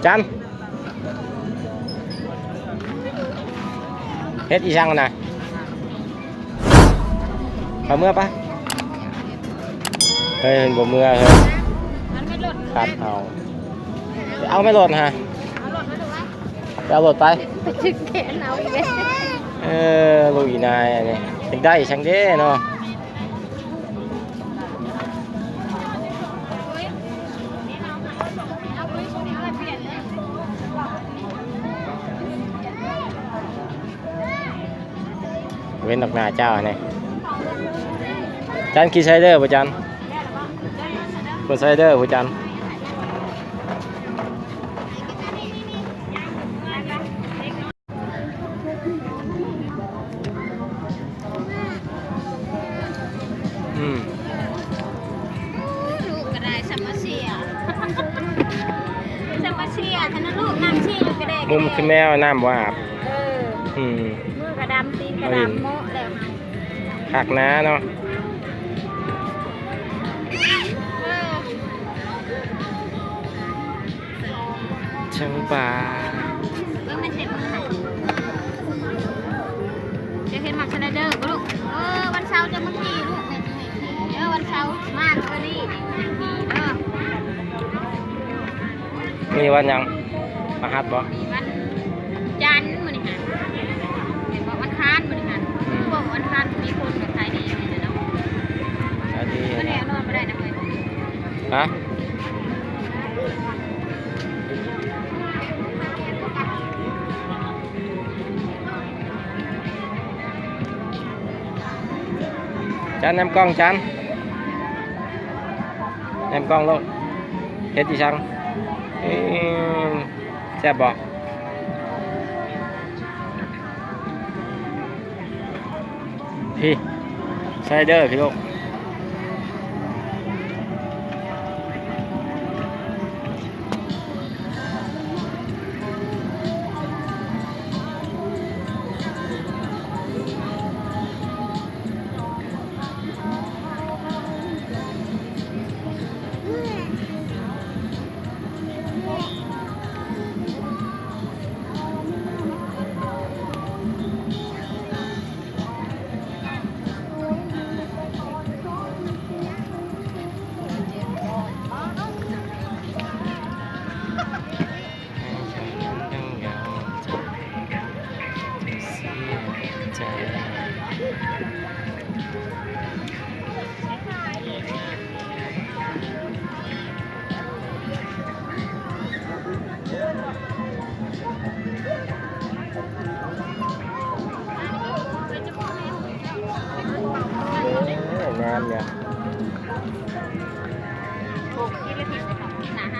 ຈັນ ເຮັດອີ່ຫຍັງນະ? ເອົາເມືອປະ? ເຮີ້ຍ ເພິ່ນບໍ່ເມືອເຮີ້ຍ ຄັດເອົາ ເອົາແມ່ລົດຫັ້ນ ເອົາລົດໄປ ໄປເອົາລົດໄປ ໄປຈຶກແຂນເອົາອີກແລ້ວ ເອີ ລູກອີ່ນາຍອັນນີ້ ຢາກໄດ້ສັງເດເນາະ. ເວັ້ນອອກໜ້າເຈົ້າແດ່ ຈັນຂີ່ໄຊເດີບໍ່ຈັນ? ບໍ່ໄຊເດີບໍ່ຈັນ? ອືມ ລູກກໍໄດ້ ສະມາເຊຍ ສະມາເຊຍ ທະນະລູກ ນ້ຳຊີຢູ່ກະແດກ ມຸມຄືແມວ ນ້ຳບໍ່ອາບ ເອີ ອືມ ມືກໍດຳ ຕີນກໍດຳ ເໝາະແລ້ວ ຄັກນາເນາະ. ເອີ ເຊິ່ງປາ ເບິ່ງແມ່ນເຈັບມືນະ ຈະເຫັນມັກສະໄລເດີບໍ່ລູກ? ເອີ ວັນເສົາຈະມາຂີ່ລູກ ແມ່ຊິໃຫ້ຂີ່ເດີ ວັນເສົາມາເດີ ນີ້ ເດີ ມື້ນີ້ວັນຫຍັງ? ພະຫັດບໍ່? ວັນຈັນມື້ນີ້ຫັ້ນ ແມ່ນບໍ່? ວັນຄານມື້ນີ້ຫັ້ນ ອືມ ພວກວັນຄານມີຄົນກໍຂາຍດີຢູ່ນີ້ແຫຼະເນາະ ຂາຍດີ ບໍ່ໄດ້ນອນບໍ່ໄດ້ນະເຮີ້ຍ ຮະ? ຈັນ ແນມກ້ອງ ຈັນ ແນມກ້ອງໂລດ ເຮັດອີ່ສັງ? ເອີ ແຊບບໍ່? ພີ້ ສະໄລເດີພີ້ລູກ ໂອ້ ງາມເດ ໂອ້ ກິນແລ້ວຕິດເນາະ ກິນອາຫານ